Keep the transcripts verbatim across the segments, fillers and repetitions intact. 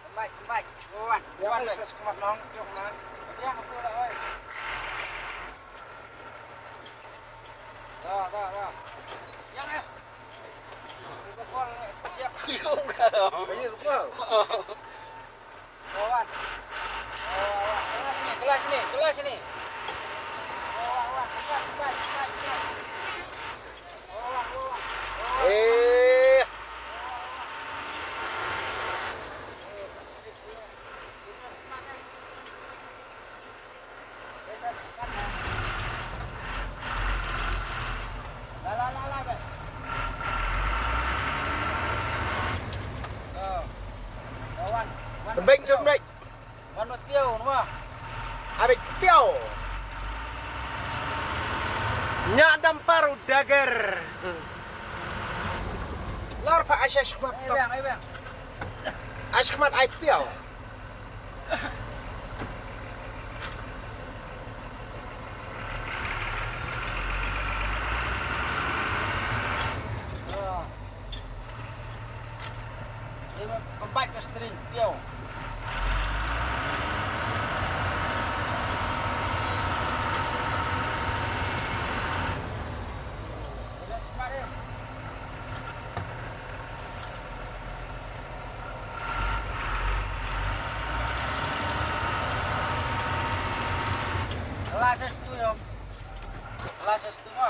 Kembai, kembai. Wan, wan, wan. Oi, sa khmat nong, jong man. Yang aku lah, oi. Dah, dah, dah. Yang, eh. Aku buang, eh, setiap kuyung kalau. Ini buang. Wan. Wan, wan. Kelas ni, kelas ni, kelas ni. Wan, wan, kembai, kembai, kembai, kembai. Eh. Pynbeit, pynbeit. Wan, wan, piaw, nwa. Abit piaw. Nya dampar u dager. Lor pa asha shmat. Ai bang, ai bang. Ash khmat ai piaw. Pynbeit ka string piaw. Glasses tu, yo. Glasses tu, mo.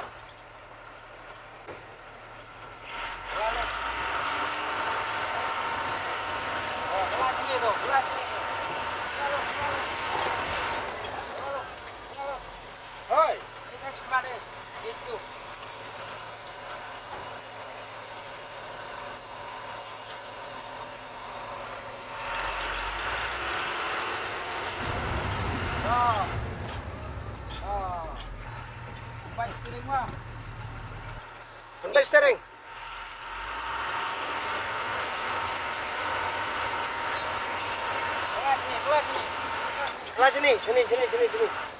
Hoi. Pynbeit steering. Kelas ni, kelas ni. Kelas ni, sini, sini, sini, sini.